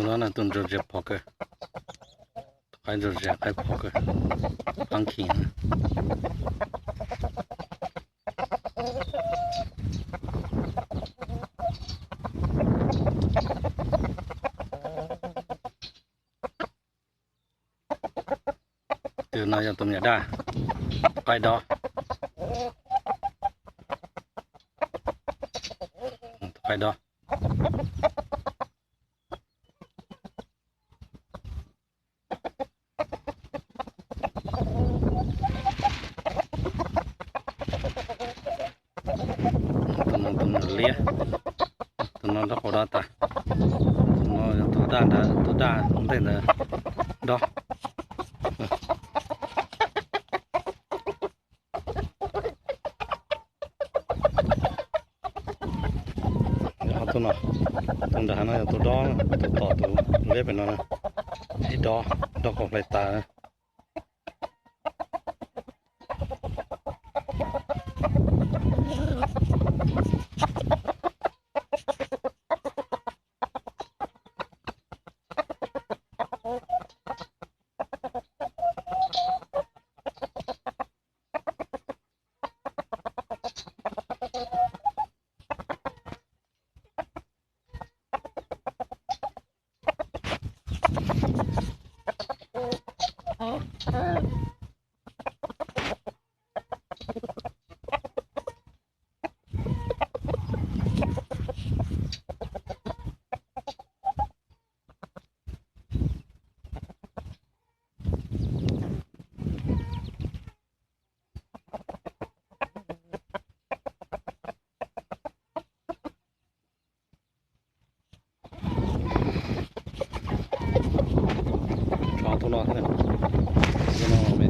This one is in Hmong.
No na tus ntsuag zias phom kawg, tus qaib ntsuag zias qaib phom kawg, pumpkin. Tus no yog tus me nyuam daj, tus qaib dob, tus qaib dob. Tus no tus me nyuam liab, tus no dob qaib dob tas, tus no yog tus daj ntawd, tus daj ntej ntawd dob. Ho tus no, tus nram hav no yog tus dob, tus tom tus liab pem no na, ib dob, dob qau hlais tas. Tso tus no thiab, tus no me.